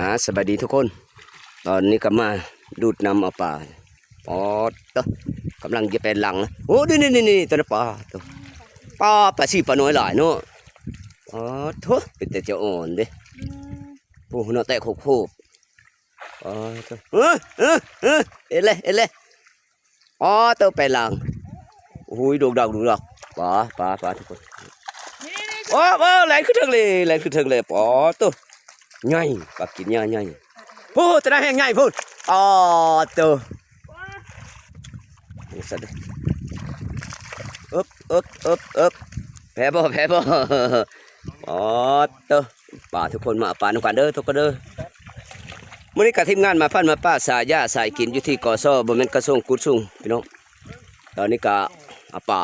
ອາ ສະບາຍດີທຸກຄົນ. ຕອນນີ້ກໍມາດູດນ້ຳເອົາປາ. ປາດໂທ້ ກຳລັງຈະແປນຫຼັງນະ. ໂອ້ ນີ້ໆໆ ໂຕນັ້ນ ປາດໂທ້ ປາ ປາຊິວປານ້ອຍຫຼາຍເນາະ. ປາດໂທ້ ເປັນແຕ່ຈະອ່ອນເດ້. ໂອ້ ເນາະ ແຕະໂຄບໆ. ປາດໂທ້ ເອີ ເອີ ເອີ ເອັດເລີຍ ເອັດເລີຍ. ອໍ ໂຕແປນຫຼັງ. ໂອ້ຍ ໂດກດັກ ໂດກດັກ. ປາ ປາ ປາ ທຸກຄົນ. ໂອ້ ໂອ້ ແລ່ນຂຶ້ນເທິງເລີຍ ແລ່ນຂຶ້ນເທິງເລີຍ. ປາໂຕ ໃຫຍ່ ປາກິນຫຍ້າໃຫຍ່. ໂອ້ ໂຕນັ້ນແຮ່ງໃຫຍ່ພຸ້ນ. ປາໂຕ ອຶບ ອຶບ ອຶບ ອຶບ. ແພ້ບໍ່ ແພ້ບໍ່. ອໍ ໂຕ ປາ ທຸກຄົນ ມາເອົາປານຳກັນເດີ ທຸກຄົນເດີ. ມື້ນີ້ກະທີມງານມາພັນມາປາ ສາຢາສາຍກິນ ຢູ່ທີ່ ກສ ບໍ່ແມ່ນກະຊວງກຸດສູງ ພີ່ນ້ອງ. ຕອນນີ້ກະເອົາປາ.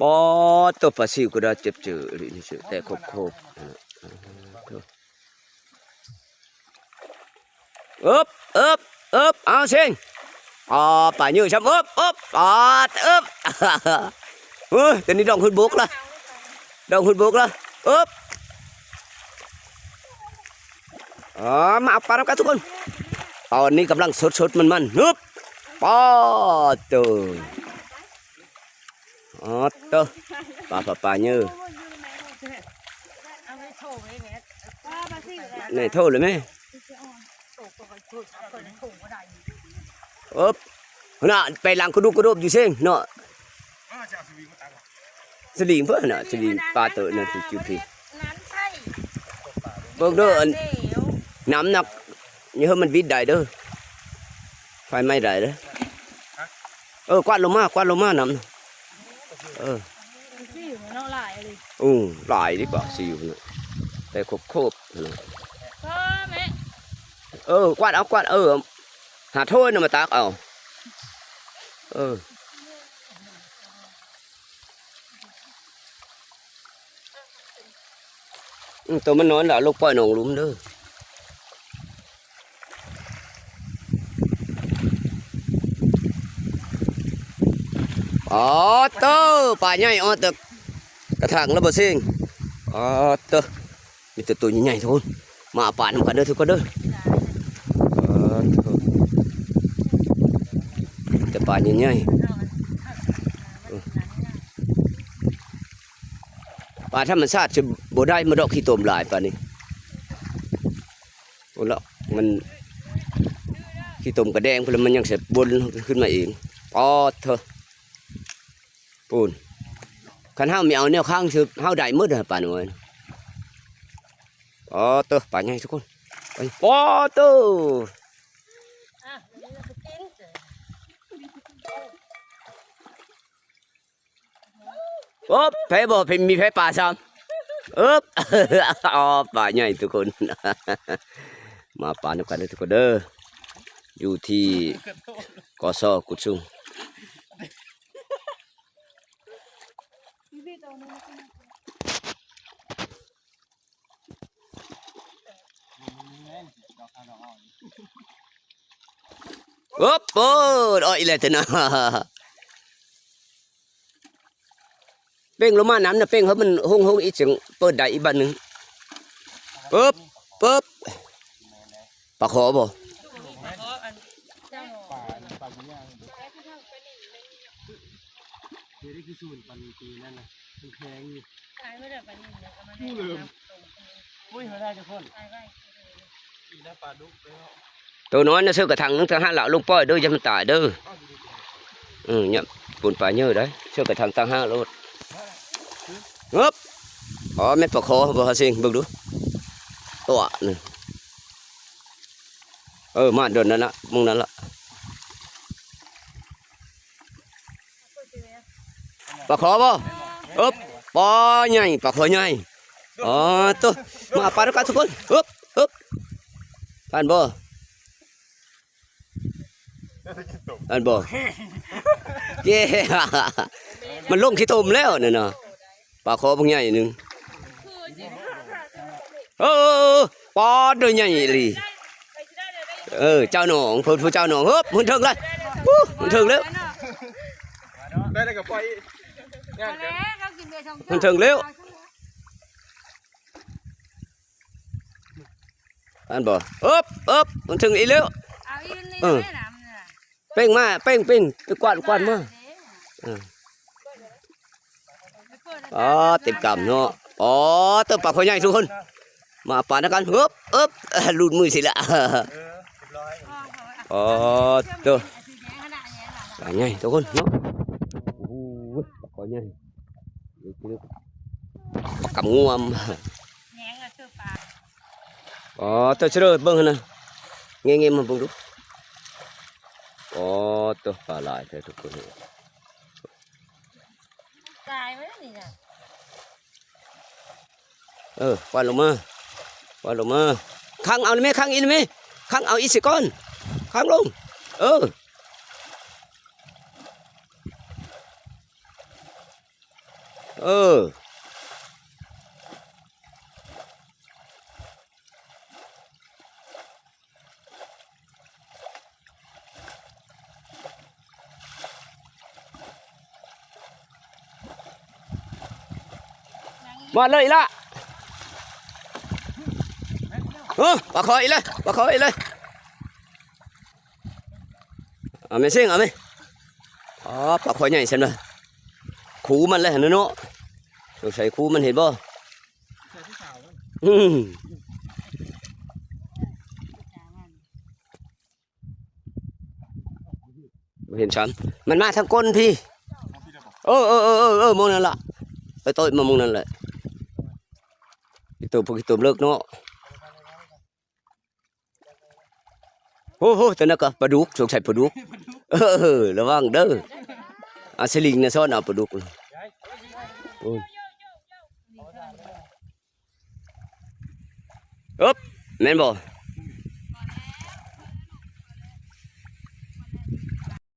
ປາໂຕ ປາຊິວກະດາເຈັບເຈີອີ່ຫຼີນີ້ ແຕ່ໂຄບໆ. ອຶບ ອຶບ ອຶບ ເອົາຊິງ. ອໍ ປາເຍີຊ້ຳ. ອຶບ ອຶບ ປາດ ອຶບ. ເອີ ຕອນນີ້ດອງຂຶ້ນບົກລະ ດອງຂຶ້ນບົກລະ. ອຶບ ອໍ ມາເອົາປານຳກັນທຸກຄົນ. ຕອນນີ້ກຳລັງສົດໆ ມັນໆ. ອຶບ ປາດໂຕ. ອໍ ໂຕ ປາ ປາ ປາເຍີ. ແມ່ໂທເລີຍແມ່. ອຶບ ຫັ້ນນະ ໄປຫຼັງກະດຸກກະດົບຢູ່ເຊງເນາະ. ສະລິງເພິ່ນນະ ສະລິງປາໂຕນັ້ນ ຈຸດພີ້. ເບິ່ງເດີ ອັນ ນ້ຳໜັກ ຢ່າໃຫ້ມັນວິດໄດ້ເດີ ໄຟໄໝ້ໄດ້ເດີ. ເອີ ກວາດລົງມາ ກວາດລົງມານ້ຳ. ເອີ ຊິວເນາະ ຫຼາຍເລີຍ. ໂອ້ ຫຼາຍເດ້ປາຊິວນະ ແຕ່ໂຄບໆ ນະ. ພໍແມ່ ເອີ ກວາດເອົາ ກວາດ ເອີ ຫາຖ້ວຍນະມາຕັກເອົາ. ເອີ ອືມ ໂຕມັນນ້ອຍລະ ເອົາລົງປ່ອຍໜອງລຸ່ມເດີ. ອໍ ໂຕ ປາໃຫຍ່ ອໍ ແຕ່ກະຖາງລະບໍ່ເຊງ. ອໍ ໂຕ ມີແຕ່ໂຕໃຫຍ່ໆ ທຸກຄົນ. ມາເອົາປານຳກັນເດີ ທຸກຄົນເດີ. ອໍ ໂຕ ແຕ່ປາໃຫຍ່ໆ. ເອີ ປາທຳມະຊາດຊິບໍ່ໄດ້ມາດອກ ຂີ້ຕົມຫຼາຍປານນີ້. ໂອ້ລະ ມັນ ຂີ້ຕົມກະແດງພຸ້ນລະ ມັນຍັງຊິວົນຂຶ້ນມາເອງ. ປາດເທີ ປູນ ຄັນເຮົາມີເອົາແນວຄ້າງຊື່ ເຮົາໄດ້ໝົດເດີປານ້ອຍ. ປາດເທີ ປາໃຫຍ່ທຸກຄົນ. ໄປ ປາດເທີ. ອຶບ ແພ້ບໍ່ ມີແພ້ປາຊ້ຳ. ອຶບ ອໍ ປາໃຫຍ່ທຸກຄົນ. ມາປານຳກັນເດີທຸກຄົນເດີ ຢູ່ທີ່ ກສ ກຸດສູງ. ອຶບ ໂອ້ ອອກອີກແລ້ວເທື່ອນະ. ເປັ່ງລົງມານຳນະ ເປັ່ງເຮົາມັນໂຮງໆ ອີກຈັ່ງເປີດໄດ້ອີກບາດໜຶ່ງ. ປຶບ ປຶບ ປາຄໍບໍ່? ເດ ນີ້ຄືສູນປັນປີນັ້ນນະ ມັນແພງຢູ່. ຕາຍໄປແລ້ວປານິນ ແລ້ວກໍມາໄດ້ ໂອ້ຍ ເຮົາໄດ້ທຸກຄົນ. ຕາຍໄວ ໂຕນ້ອຍນະ ເສື້ອກະຖັງໜຶ່ງຕ່າງຫາກລະ ເອົາລົງປ່ອຍເດີ ຢ່າໃຫ້ມັນຕາຍເດີ. ເອີ ຍາມປູນປາເຍີໄດ໋ ເສື້ອກະຖັງຕ່າງຫາກໂລດ. ຮຶບ ອໍ ແມ່ນປາຄໍບໍ່ ເຮົາຊິເບິ່ງດູ. ຕົວະນີ້ ເອີ ມາດອນນັ້ນລະ ມຸງນັ້ນລະ. ປາຄໍບໍ່? ອຶບ ປາໃຫຍ່ ປາຄໍໃຫຍ່. ອໍ ໂຕ ມາປານຳກັນທຸກຄົນ. ອຶບ ອຶບ ປານບໍ່? ປານບໍ່? ເຢ້ ມັນລົງຂີ້ຕົມແລ້ວນັ້ນນະ. ປາຄໍບັກໃຫຍ່ໜຶ່ງ. ເອີ ປາດ ໂຕໃຫຍ່ອີ່ຫຼີ. ເອີ ເຈົ້າໜອງ ເພິ່ນຜູ້ເຈົ້າໜອງ. ຮຶບ ຂຶ້ນເທິງເລີຍ ຮຶບ ຂຶ້ນເທິງແລ້ວ ໄດ້ແລ້ວກໍປ່ອຍອີກ ຂຶ້ນເທິງແລ້ວ. ອັນບໍ່ ເອິບ ເອິບ ມັນເຖິງອີກແລ້ວ. ເອົາອີກນີ້ ເອີ ແມ່ນ້ຳນີ້ນະ ເປັ່ງມາ ເປັ່ງ ເປັ່ງ ໄປກວາດ ກວາດມາ ເອີ ອໍ ເຕັມກຳເນາະ. ອໍ ເຕີ ປາຄໍໃຫຍ່ທຸກຄົນ ມາປານຳກັນ ເອິບ ເອິບ ຫຼຸດມືຊິລະ. ອໍ ເຕີ ປາໃຫຍ່ທຸກຄົນເນາະ. ໂອ້ຍ ປາຄໍໃຫຍ່ ປາກຳງວມ. ອໍ ເຕີ ເຊີເບິ່ງຫັ້ນນະ ແງະໆ ມາເບິ່ງດູ. ອໍ ເຕີ ປາຫຼາຍແທ້ທຸກຄົນ. ກາຍໄວ້ນີ້ນະ ເອີ ຄວັນລົງມາ ຄວັນລົງມາ. ຄັງເອົານີ້ແມ່ ຄັງອີກນີ້ແມ່ ຄັງເອົາອີກຊິກ່ອນ ຄັງລົງ ເອີ ເອີ. ມາເລີຍອີ່ຫຼ້າ ເອີ ປາຄໍອີກເລີຍ ປາຄໍອີກເລີຍ. ເອົາແມ່ຊິງ ເອົາແມ່. ອໍ ປາຄໍໃຫຍ່ຊັ້ນເດີ ຄູມັນແຫຼະຫັ້ນເນາະ ສົງໄສຄູມັນ ເຫັນບໍ່? ອືມ ບໍ່ເຫັນຊ້ຳ ມັນມາທາງກົ້ນພີ້. ເອີ ເອີ ເອີ ເອີ ໝ່ອງນັ້ນລະ ໄປໂຕະມາໝ່ອງນັ້ນແຫຼະ. ຂີ້ຕົມ ຂີ້ຕົມເລິກເນາະ. ໂອ້ໂຫ ຕົວນັ້ນກະປາດຸກ ສົງໄສປາດຸກ. ເອີ ລະວັງເດີ ອາ ສະລິງນະ ຊ້ອນເອົາປາດຸກ. ໂອ້ຍ ເອີບ ແມ່ນບໍ່?